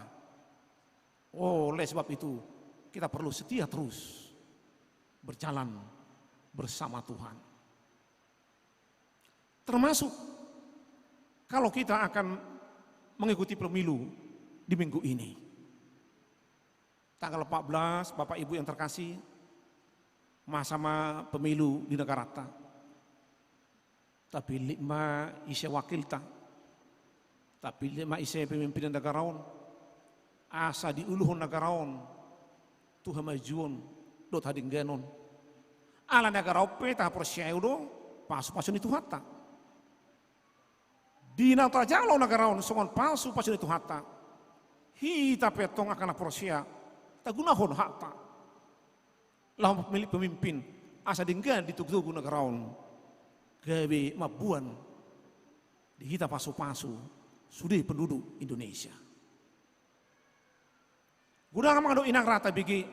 Oleh sebab itu, kita perlu setia terus berjalan bersama Tuhan. Termasuk kalau kita akan mengikuti pemilu di minggu ini. Tanggal empat belas, Bapak Ibu yang terkasih, masa ma pemilu di negaranta. Tapillit ma ise wakilta. Tapillit ma ise pemimpin ni negara on. Asa diuluhon negara on tu hamajuon dohot hadengganon. Ala negara on pe taporseai do pasupasu ni Tuhanta. Di na tajalo negara on songon pasupasu ni Tuhanta, hita pe antong angka na porsea tagunahon hakta laho mamillit pemimpin asa denggan di togutogu negara on gabe mamboan di hita pasupasu sude penduduk Indonesia. Godang amang dohot inang ra tabege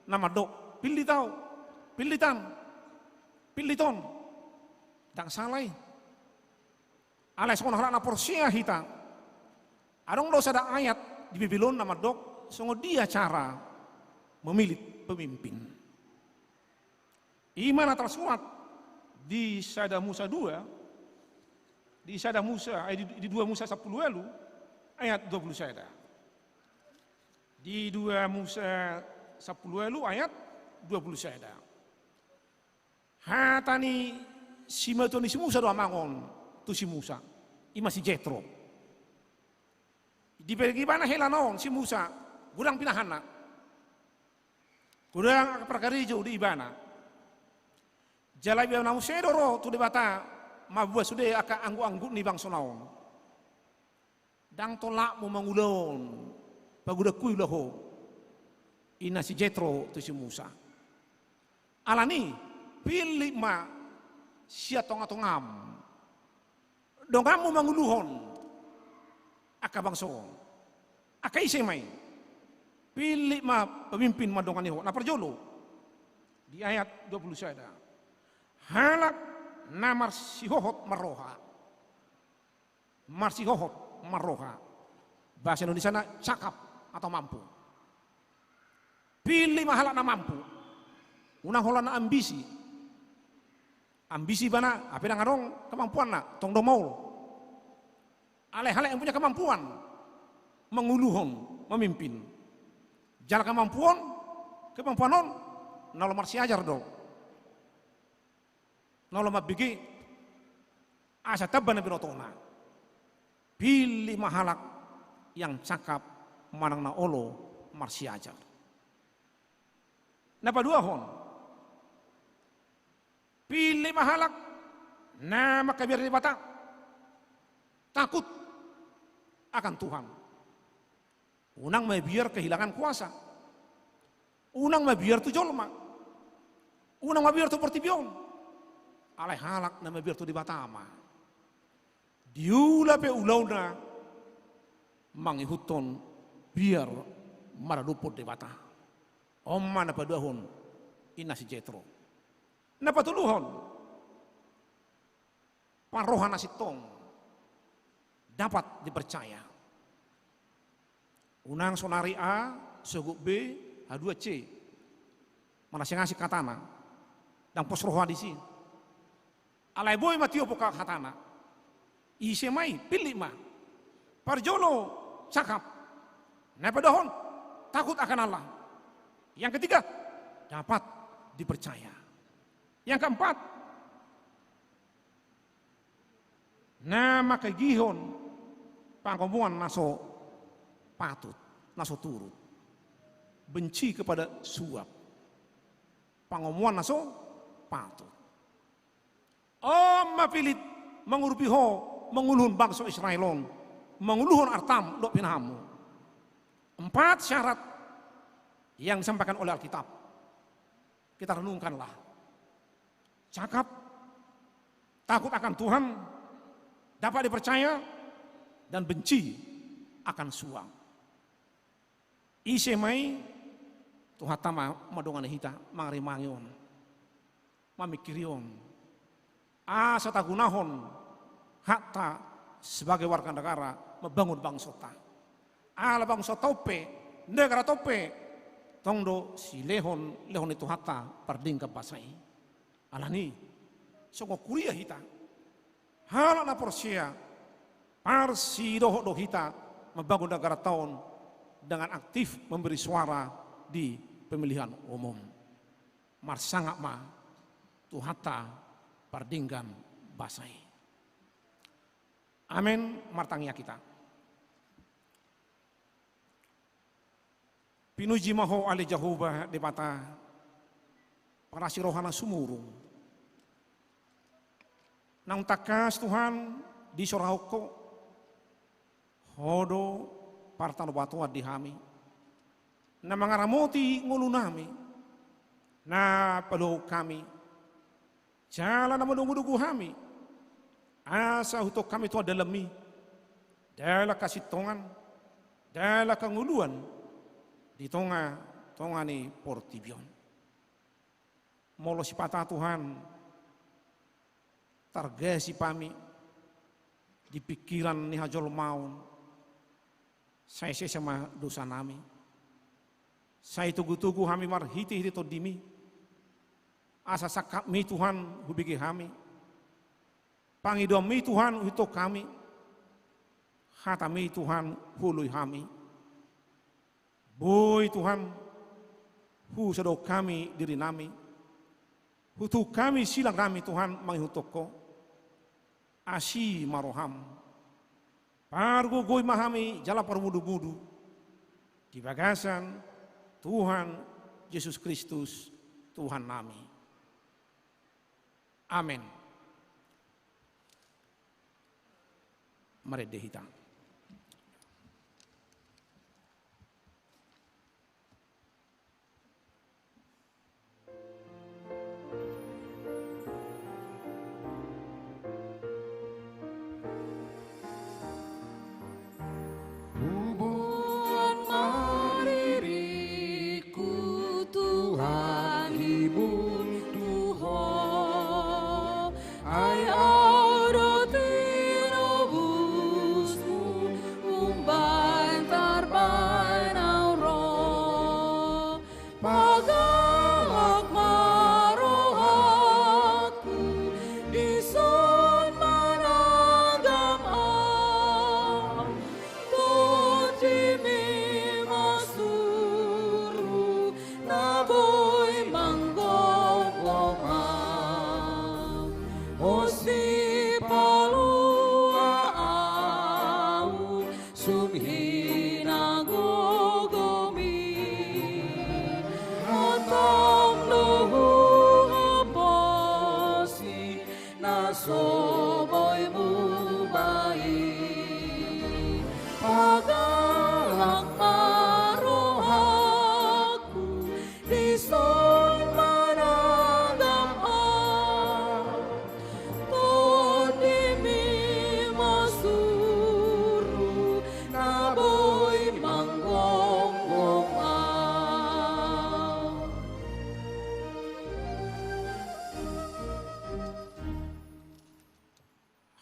na mandok, "Pillit ahu, pillit an, pillit on." Ndang sala i. Alai songon halak na porsea hita, adong do sada ayat di Bibel on na mandok songon dia cara memilih pemimpin. I ma na tarsurat di Sada Musa dua, di Sada Musa, eh, di, di dua Musa sampulu ualu ayat dua pulu sada. Di dua Musa sampulu ualu ayat dua pulu sada. Hata ni simatua ni si Musa do amang on tu si Musa. I ma si Jetro. Dibege ibana hela on si Musa, godang pinahanna. Godang angka parkarejo di ibana. Jala ibana muse do ro tu Debata mamboan sude angka anggukanggukan ni bangsona on. Ndang tolapmu mangulahon pagodangku i ulaho, inna si Jetro tu si Musa. Alani, pillit ma sian tongatongam donganmu manguluhon angka bangso on. Angka ise ma i? Pillit ma pemimpin mandongani ho. Na parjolo, di ayat dua puluh sada. Halak na marsihohot marroha. Marsihohot marroha. Bahasa Indonesiana cakap atau mampu. Pillit ma halak na mampu. Unang holan na ambisi. Ambisi ibana, hape ndang adong kemampuanna, tong do maol. Alai halak yang punya kemampuan manguluhon, memimpin. Jala kemampuan, kemampuan on na olo marsiajar do. Na olo mambege asa tamba na binotona. Pillit ma halak yang cakap manang na olo marsiajar. Na paduahon, pillit ma halak na manghabiar Debata, takut akan Tuhan. Unang mabiar kehilangan kuasa. Unang mabiar tu jolma. Unang mabiar tu portibi on. Alai halak na mabiar tu Debata ma. Diula pe ulaonna mangihuthon biar maradophon Debata. On ma na paduahon inna si Jetro. Na patoluhon, parroha na sintong dapat dipercaya. Unang sonari A, sogot B, hadua C. Mangasing-asing hatana. Ndang pos roha disi. Alai boi ma tio pongka hatana. Ise ma i, pillit ma. Parjolo, cakap. Na paduahon, takut akan Allah. Yang ketiga, dapat dipercaya. Yang keempat, na mangkagihon pangomoan na so patut, na so turut. Benci kepada suap. Pangomoan na so patut. On ma pillit mangurupi ho manguluhon bangso Israel on, manguluhon artam dohot pinahanmu. Empat syarat yang disampaikan oleh Alkitab. Kita renungkanlah. Cakap, takut akan Tuhan, dapat dipercaya, dan benci akan suap. Ise ma i? Tuhanta ma mandongani hita mangarimangi on, mamingkiri on. Asa tagunahon hakta sebagai warga negara mambangun bangsonta. Ala bangsonta on pe, negaranta on pe, tong do silehon, lehon ni Tuhanta pardenggan basa i. Alani, songon huria hita, halak na porsea, parsidohot do hita mambangun negaranta on dengan aktif memberi suara di pemilihan umum. Marsangap ma Tuhanta pardenggan basa i. Amen. Martangiang hita. Pinuji ma Ho ale Jahowa Debata, parasi roha na sumurung. Naung tangkas Tuhan disorahon Ho, Ho do partanobatoan di hami, na mangaramoti ngolunami, na paluahon hami, jala na manogunogu hami, asa hutuhon hami tu dalanmi, dalan hasintongan, dalan hangoluan di tongatonga ni portibi on. Molo sipata Tuhan, targasip hami di pingkiran ni hajolmaon, sai sesa ma dosanami. Sai togutogu hami marhitehite TondiMi. Asa sangkapMi Tuhan hubege hami. PangidoanMi Tuhan huihuthon hami. HataMi Tuhan huoloi hami. Boi Tuhan, husadahon hami dirinami. Hutuhuk hami silangnami Tuhan mangihuthon Ho. Asi ma rohaM. Pargogoi ma hami jala parmudumudu di bagasan Tuhan Jesus Kristus Tuhannami. Amen. Marende hita.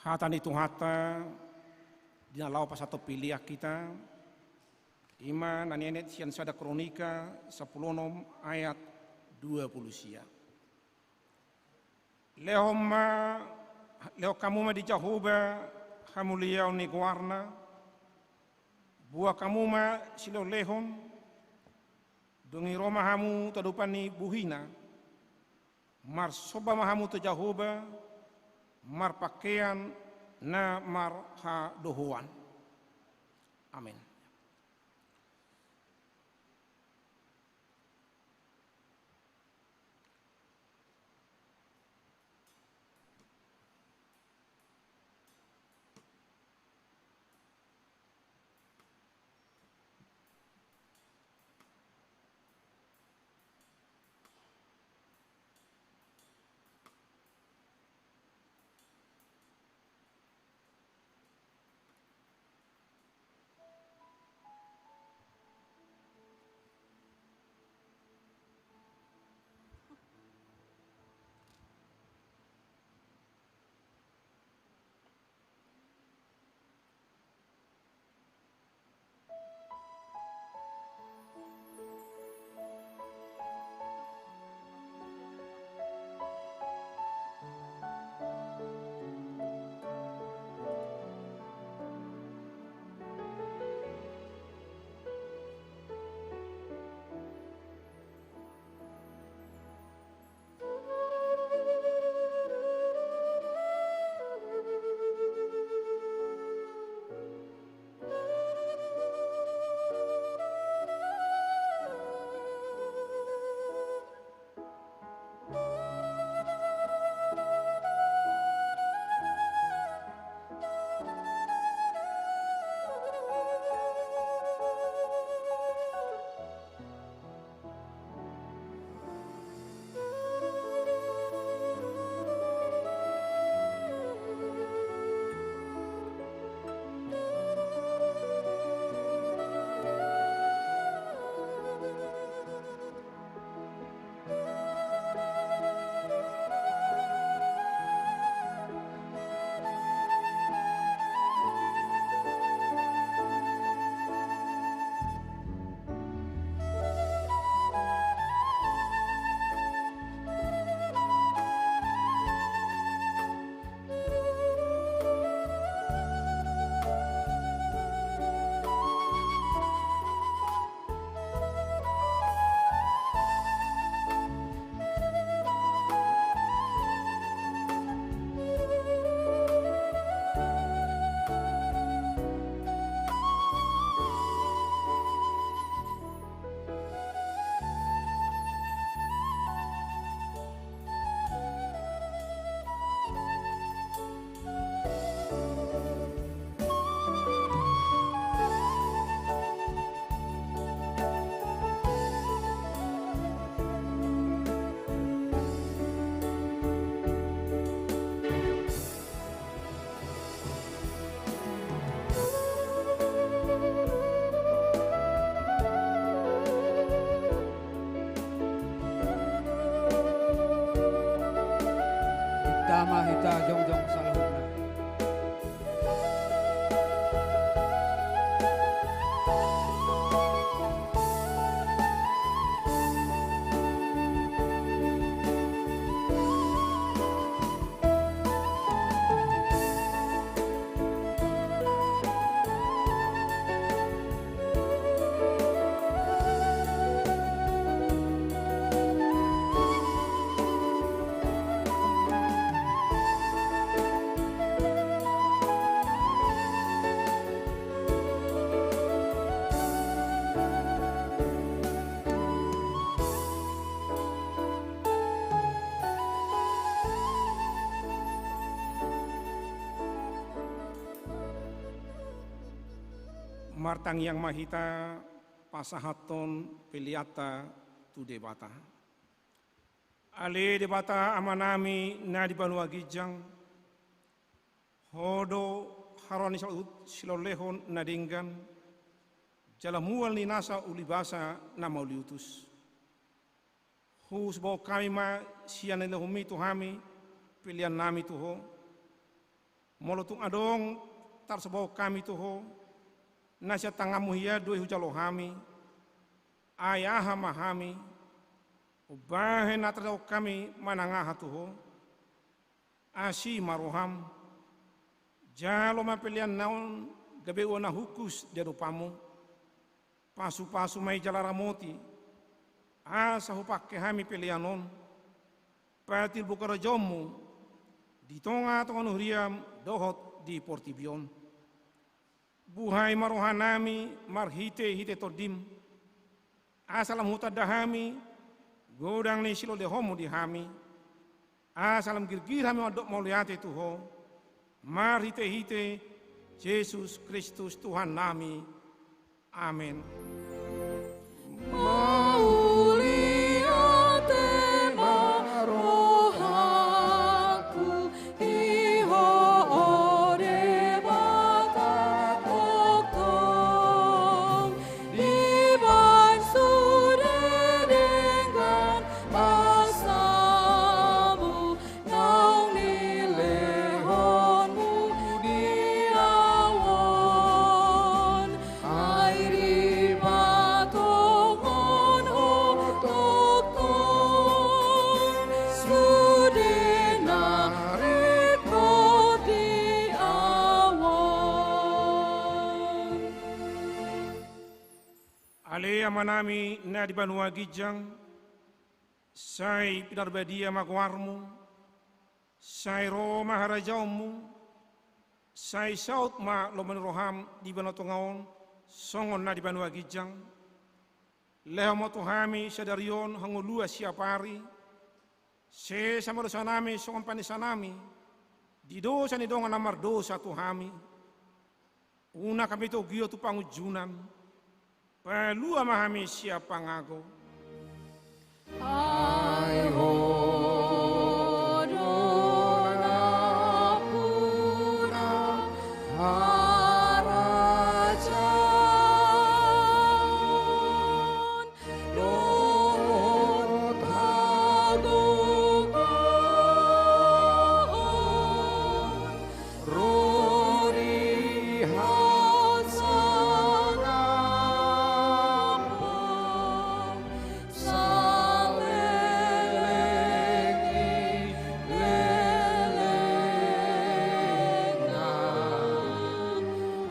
Hata ni Tuhanta di na laho pasahat pelean hita, i ma na nienet sian sada Kronika sampulu onom ayat dua pulu sia. Lehon ma, lehon hamu ma di Jahowa hamuliaon ni goarna, boan hamu ma silehonlehon, dung i ro ma hamu tu adopan ni buhina, marsomba ma hamu tu Jahowa marpangkean na marhadohoan. Amen. Inta ma hita jongjong saluhutna. Martangiang ma hita pasahathon peleanta tu Debata. Ale Debata Amanami na di banua ginjang, Ho do haroroan ni saluhut silehonlehon na denggan, jala mual ni nasa ulibasa na mauliutus. Husubohon hami ma sian na nilehonmi tu hami peleannami tu Ho. Molo tung adong tarsobaon hami tu Ho, na sian tanganMu hian do i hujalo hami, ai aha ma hami, umbahen na tarjaongkon hami manang aha tu Ho. Asi ma rohaM, jalo ma peleanna on gabe ua na hukus di adopanMu. Pasupasu ma i jala ramoti, asa hupangke hami pelean on, patilbuk harajaonMu di tongatonga ni huriaM dohot di portibi on. Buhai ma rohanami marhitehite TondiM, asa lam hutanda hami godang ni silehonMu di hami, asa lam girgir hami mandok mauliate tu Ho, marhitehite Jesus Kristus Tuhannami. Amen. Mauliate ma rohangku di Ho, o Debata tongtong, dibahen sude denggan basaMu, naung nilehonMu di au on, ai dipatongon Ho tongtong sude na ringkot di au on. Ale Amanami na di banua ginjang, sai pinarbadia ma goarMu, sai ro ma harajaonMu, sai saut ma lomo ni rohaM di banua tonga on, songon na di banua ginjang. Lehon ma tu hami sadari on hangoluan siapari, sesa ma dosanami songon panesanami di dosa ni dongan na mardosa tu hami. Unang hami togihon tu pangunjunan, palua ma hami sian pangago. Ai Ho do nampuna, harajaon dohot hagogoon, ro di hasangapon saleleng ni lelengna.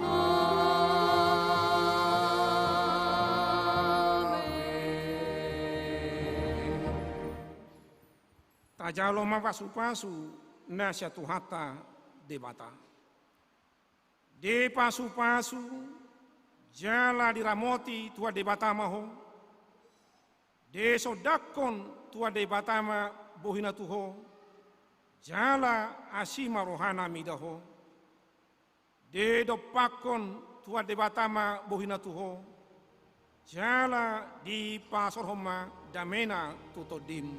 Amen. Tajalo ma pasupasu na sian Tuhanta Debata. Dipasupasu jala diramoti Tuhan Debata ma ho. Disondangkon Tuhan Debata ma bohiNa tu ho, jala asi ma rohaNa mida ho. Didompakkon Tuhan Debata ma bohiNa tu ho, jala dipasaorhon ma dameNa tu tondim.